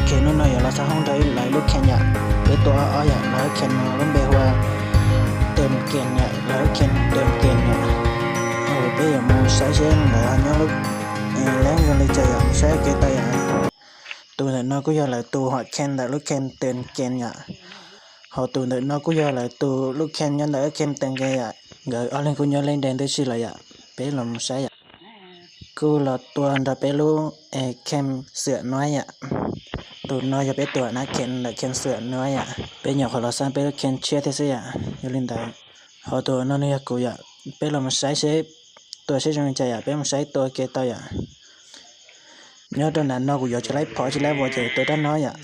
Hnub no yuav los xab hoob nrog lawv lub kheej yom, peb tua ob yam, lawv kheej no lub npe hu ua Tem Kem yom, lawv kheej Tem Kem yom. Peb yuav mus saib seb lawv nyob lub leej zoo li cas yom, mus saib kev tau yom. Tus ntawm no kuj yog lawv tus huam kheej ntawm lub kheej Tem Kem yom, hos tus ntawm no kuj yog lawv tus lub kheej nyob ntawm lub kheej Tem Kem yom. Nkawd ob leeg kuj nyob leej dej ntub si lawm yom, peb los mus saib yom. Kuj los tua nrog peb lub kheej Xwm Nuab yom. Tus no yog peb tus huam kheej ntawm kheej Xwm Nuab yom, peb nyuam qhuav los xab peb lub kheej tshiab thiab xwb yom. Yog li ntawd, hos tus no nws yog kuv yom, peb los mus saib seb tua seb zoo li cas yom, peb mus saib tua kev tau yom. Nyob rau nram no kuv yuav tsis laib phom tsis laib vos ces tua rab no yom.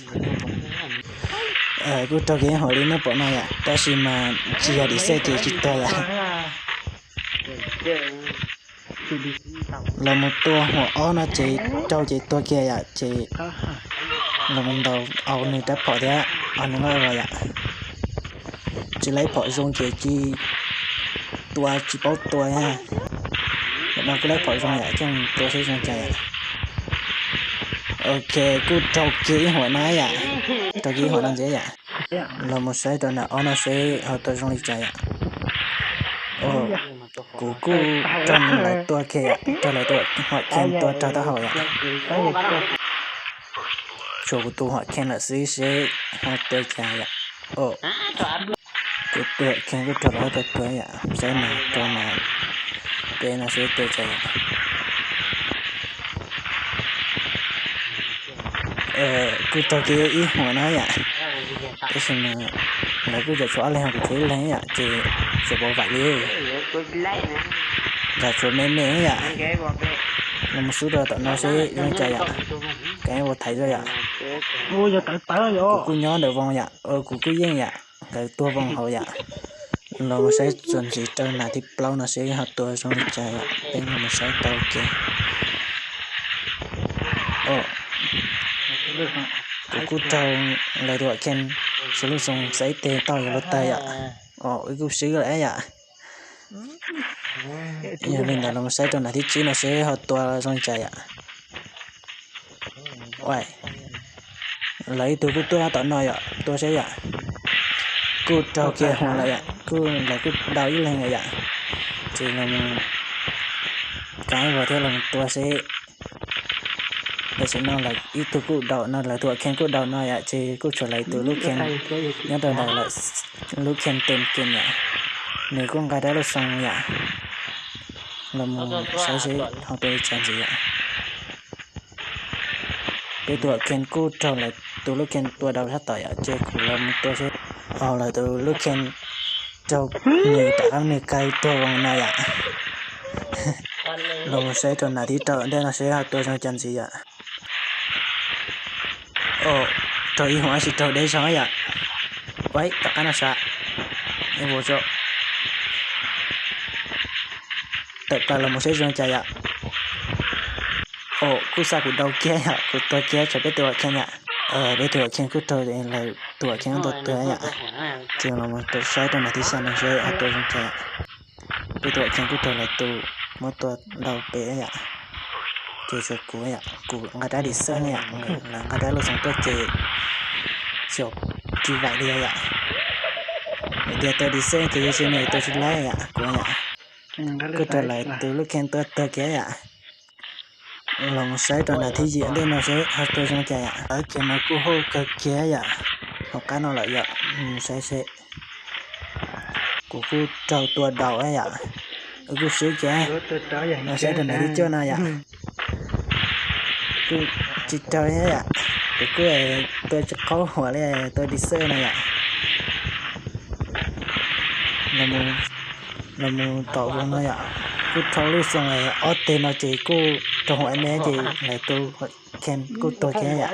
Kuj raug kev ib huam li nej pom no yom, tab sis mas tsis yog dim xej ces tsis tuag yom. Los mus tua huam ob no ces raug ces tuag kiag yom, ces los mus ntaus au nws rab phom thiab au nws loj los yom. Tsis laib phom zoo ces tsis tua tsis paub tua. Tam no kuj laib phom zoo yom, coj mus tua seb zoo cas yom. Ok, kuj raug kiag ib huam no yom, raug kiag ib huam no ntxiv yom. Los mus saib rau nram ob no seb ho tua zoo li cas yom. Kuv kuj raug lawv tua kiag yom, raug lawv tus huam kheej tua raug taub hau yom. Tshuav kuv tus huam kheej lawm xwb seb ho tua cas yom. Kuv tus huam kheej kuj raug lawv tua tuag yom, saib mas rau mas peb no seb tua cas yom. Kuj raug kiag ib huam no yom, tab sis mas lawv kuj tseem tshuav ob leeg, kuv tshuav ib leeg yom, ces tsuas pov vam li, nkawd tshuav me me yom. Los mus xub rau tom no seb zoo li cas yom, kav ua thaiv zoj yom. Kuv kuj nyob ntawm voos yom, kuv kuj yeej yom, nkawd tuag voos hauv yom. Los mus saib txuas ntxiv rau nas thib plaub no seb ho tua zoo li cas yom, peb los mus saib tau kev. Kuv kuj raug lawv tus huam kheej xwb lub xoo xaiv teg tau yuav luag tawg yom. Wb kuj swb lawm yom. Yog li ntawd los mus saib rau nas thib tsib no seb ho tua zoo li cas yom. Lawv ib tug kuj tuaj tom no yom, tua seb yom. Kuj raug kiag huam lawm yom, kuj lawv kuj daus ib leeg lawm yom. Ces los mus kav vos thiab los mus tua seb. Tam sim no lawv ib tug kuj daus no, lawv tus huam kheej kuj daus no yom, ces kuj tshuav lawv tus lub kheej nyob rau ntawd lawm, lub kheej Tem Kem yom. Nws kuj nqa dab lub xoo yom. Los mus saib seb ho tua li cas ntxiv yom. Peb tus huam kheej kuj raug lawv tus lub kheej tua daus sab tom yom, ces kuv los mus tua seb. Lawv tus lub kheej raug nws rov qab nws kaw tuag voos no yom. Los mus saib rau nas thib rau ntej no seb ho tua zoo cas ntxiv yom. Raug ib huam tab sis raug deb zog yom. Tom qab no sav, tawm plaws los mus saib zoo cas yom. Kuj xa kuv daus kiag yom, kuv tuag kiag tshuav peb tus huam kheej yom. Peb tus huam kheej kuj raug lawv tus huam kheej tua tuag yom. Ces los mus rau saib rau nas thib xya no seb ho tua zoo cas. Peb tus huam kheej kuj raug lawv tus muab tua daus pem yom. Ces tshuav kuv yom, kuv nqa dab dim xej yom, lawv nqa dab lub xoo tuaj ces xyov tsis vaim li yom. Hais tias tua dim xej ces yog tsis nws tua tsis laib yom, kuv yom. Kuj raug lawv tus lub kheej tua tuag kiag yom. Los mus saib rau nas thib yim ntej no seb ho tua zoo cas yom. Lawv kheej no kuj hauj kawg kiag yom, hauv qab no lawm yom, saib seb. Kuv kuj raug tua daus yom, kuj swb kiag. Los saib rau nas thib cuaj no yom. Kuj tsis raug yom, kuv kuj tua tsis qaub huam li, tua dim xej no yom. Los mus tom voos no yom, kuj raug lub xoo ob teg no ces kuj raug huam me ces lawv tus kheej kuj tuag kiag yom.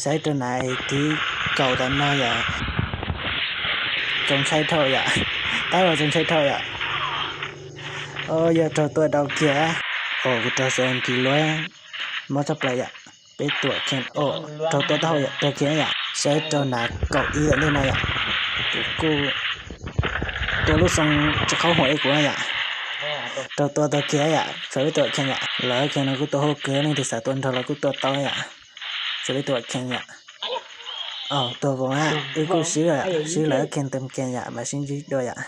Saib rau nas thib kaum tom no yom. Txaus ntshai dhau yom, tab sis txaus ntshai dhau yom. Yog raug tua daus kiag, kuv raug xoo kis luab mob tshaj plaws yom. Peb tus huam kheej raug tua taub hau yom, tuag kiag yom. Saib rau nas kaum ib tom ntej no yom, kuv kuj tua lub xoo tsis qaub huam li kuv no yom. Raug tua tuag kiag yom, tshuav peb tus huam kheej yom. Lawv kheej no kuj tua hauj kawg, leej twg xav tua nrog los kuj tua tau yom. Tshuav ib tug Khees yom. Tuag voos na, wb kuj swb, swb lawm, Khees tus Khees yom, mam sib ntsib dua yom.